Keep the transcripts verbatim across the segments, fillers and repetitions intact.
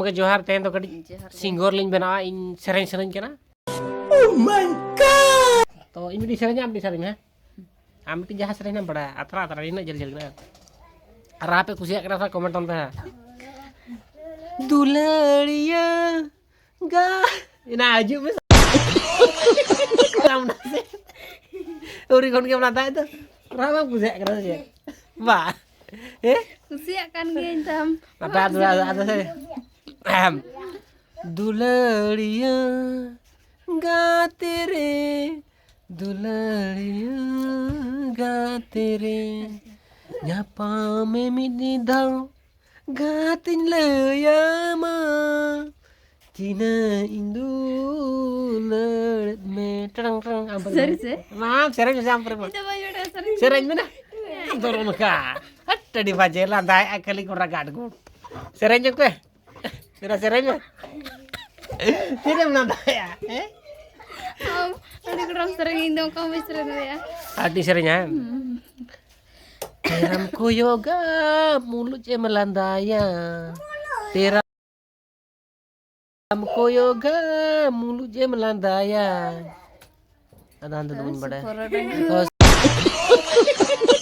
ᱜᱮ ᱡᱚᱦᱟᱨ᱾ ᱛᱮᱦᱮᱧ ᱫᱚ ᱠᱟᱹᱴᱤᱡ ᱡᱚᱦᱟᱨ ᱜᱮ᱾ Singer ᱞᱤᱧ ᱵᱮᱱᱟᱣᱟ, ᱤᱧ ᱥᱮᱨᱮᱧ ᱥᱮᱨᱮᱧ ᱠᱟᱱᱟ᱾ ᱛᱚ ᱤᱧ ᱢᱤᱫᱴᱤᱡ ᱥᱮᱨᱮᱧᱟ, ᱟᱢ ᱢᱤᱫᱴᱤᱡ ᱥᱮᱨᱮᱧ ᱢᱮ᱾ ᱟᱢ ᱢᱤᱫᱴᱤᱡ ᱡᱟᱦᱟᱸ ᱥᱮᱨᱮᱧ ᱮᱢ ᱵᱟᱲᱟᱭᱟ, ᱟᱛᱨᱟ ᱟᱛᱨᱟ, ᱤᱱᱟᱹᱜ ᱡᱷᱟᱹᱞ ᱡᱷᱟᱹᱞ ᱠᱟᱱᱟ᱾ ᱟᱨ ᱟᱯᱮ ᱠᱩᱥᱤᱭᱟᱜ ᱠᱟᱱᱟ ᱥᱮ comment ᱛᱟᱵᱚᱱ ᱯᱮ ᱦᱟᱸᱜ᱾ ᱫᱩᱞᱟᱹᱲᱤᱭᱟᱹ ᱜᱟ ᱮᱱᱟ ᱦᱤᱡᱩᱜ ᱢᱮ᱾ ᱟᱢ ᱱᱟᱥᱮ ᱟᱹᱣᱨᱤ ᱠᱷᱚᱱ ᱜᱮᱢ ᱞᱟᱸᱫᱟᱭᱮᱫ ᱫᱚ᱾ ᱨᱟᱜ ᱵᱟᱢ ᱠᱩᱥᱤᱭᱟᱜ ᱠᱟᱱᱟ ᱥᱮ ᱪᱮᱫ? ᱵᱟ᱾ ᱦᱮᱸ? ᱠᱩᱥᱤᱭᱟᱜ ᱠᱟᱱ ᱜᱤᱭᱟᱹᱧ ᱛᱟᱢ᱾ ᱟᱯᱮ ᱟᱫᱚ, ᱟᱫᱚ, ᱟᱫᱚ ᱥᱮ, ᱟᱦᱮᱢ᱾ ᱫᱩᱞᱟᱹᱲᱤᱭᱟᱹ ᱜᱟᱛᱮ ᱨᱮ, ᱫᱩᱞᱟᱹᱲᱤᱭᱟᱹ ᱜᱟᱛᱮ ᱨᱮ, ᱧᱟᱯᱟᱢ ᱢᱮ ᱢᱤᱫ ᱫᱷᱟᱣ, ᱜᱟᱛᱮᱧ ᱞᱟᱹᱭᱟᱢᱟ, ᱛᱤᱱᱟᱹᱜ ᱤᱧ ᱫᱩᱞᱟᱹᱲᱮᱫ ᱢᱮ᱾ ᱴᱟᱲᱟᱝ, ᱴᱟᱲᱟᱝ, ᱟᱢ ᱯᱟᱨᱮ ᱥᱟᱹᱨᱤ ᱢᱮ᱾ ᱥᱮ? ᱢᱟ, ᱥᱮᱨᱮᱧ ᱢᱮᱥᱮ ᱟᱢ ᱯᱟᱨᱮ ᱢᱟ᱾ ᱤᱧ ᱫᱚ ᱵᱟᱹᱧ ᱵᱟᱰᱟᱭᱟ ᱥᱮᱨᱮᱧ᱾ ᱥᱮᱨᱮᱧ ᱢᱮ ᱱᱟ᱾ ᱟᱢ ᱫᱚ ᱱᱚᱜᱼᱚ ᱱᱚᱝᱠᱟ᱾ ᱦᱟᱴ, ᱟᱹᱰᱤ ᱵᱟᱡᱮ ᱞᱟᱸᱫᱟᱭᱮᱫᱼᱟ ᱠᱷᱟᱹᱞᱤ ᱜᱚᱴᱟ ᱜᱟᱰ ᱜᱩᱰ᱾ ᱥᱮᱨᱮᱧ ᱧᱚᱜ ᱯᱮ᱾ ᱥᱮᱨᱮᱧ, ᱥᱮᱨᱮᱧ ᱢᱮ᱾ ᱪᱮᱫ ᱮᱢ ᱞᱟᱸᱫᱟᱭᱟ? ᱦᱮᱸ? ᱟᱢ ᱟᱹᱰᱤ ᱜᱚᱴᱟᱢ ᱥᱮᱨᱮᱧ, ᱤᱧ ᱫᱚ ᱚᱱᱠᱟ ᱵᱟᱹᱧ ᱥᱮᱨᱮᱧ ᱫᱟᱲᱮᱭᱟᱜᱼᱟ᱾ ᱟᱹᱰᱤ ᱥᱮᱨᱮᱧᱟ, ᱦᱮᱸ? ᱛᱮᱨᱟᱢ ᱠᱚᱭᱚᱜᱟ, ᱢᱩᱞᱩᱡ ᱮᱢ ᱞᱟᱸᱫᱟᱭᱟ᱾ ᱛᱮᱨᱟᱢ ᱠᱚᱭᱚᱜᱟ, ᱢᱩᱞᱩᱡ ᱮᱢ ᱞᱟᱸᱫᱟᱭᱟ᱾ ᱟᱫᱚ ᱦᱟᱱᱛᱮ ᱫᱚ ᱵᱟᱹᱧ ᱵᱟᱲᱟᱭᱟ᱾ ᱥᱩᱯᱟᱨ ᱰᱟᱺᱜᱩᱣᱟᱹ᱾ ᱚ,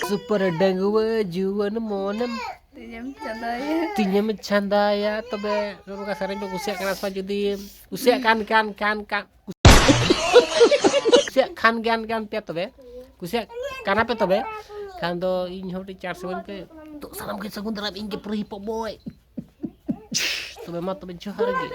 ᱥᱩᱯᱟᱨ ᱰᱟᱺᱜᱩᱣᱟᱹ ᱡᱩᱣᱟᱹᱱ ᱢᱚᱱᱮᱢ ᱛᱤᱧᱮᱢ ᱪᱟᱸᱫᱟᱭᱟ᱾ ᱛᱤᱧᱮᱢ ᱪᱟᱸᱫᱟᱭᱟ᱾ ᱛᱚᱵᱮ ᱱᱚᱝᱠᱟ ᱥᱮᱨᱮᱧ ᱯᱮ ᱠᱩᱥᱤᱭᱟᱜ ᱠᱟᱱᱟ ᱥᱮ ᱵᱟᱝ? ᱡᱩᱫᱤ ᱠᱩᱥᱤᱭᱟᱜ ᱠᱟᱱ, ᱠᱟᱱ, ᱠᱟᱱ, ᱠᱟᱱ, ᱠᱩᱥᱤᱭᱟᱜ ᱠᱷᱟᱱ ᱜᱮᱭᱟᱱ ᱜᱮᱭᱟᱱ ᱯᱮ ᱛᱚᱵᱮ, ᱠᱩᱥᱤᱭᱟᱜ ᱠᱟᱱᱟ ᱯᱮ ᱛᱚᱵᱮ, ᱠᱷᱟᱱ ᱫᱚ ᱤᱧ ᱦᱚᱸ ᱢᱤᱫᱴᱤᱡ chance ᱤᱢᱟᱹᱧ ᱯᱮ᱾ ᱛᱚ ᱥᱟᱱᱟᱢ ᱜᱮ ᱥᱟᱹᱜᱩᱱ ᱫᱟᱨᱟᱢ, ᱤᱧ ᱜᱮ ᱯᱩᱨᱟᱹ hip hop boy᱾ ᱛᱚᱵᱮ ᱢᱟ ᱛᱚᱵᱮ ᱡᱚᱦᱟᱨ ᱜᱮ᱾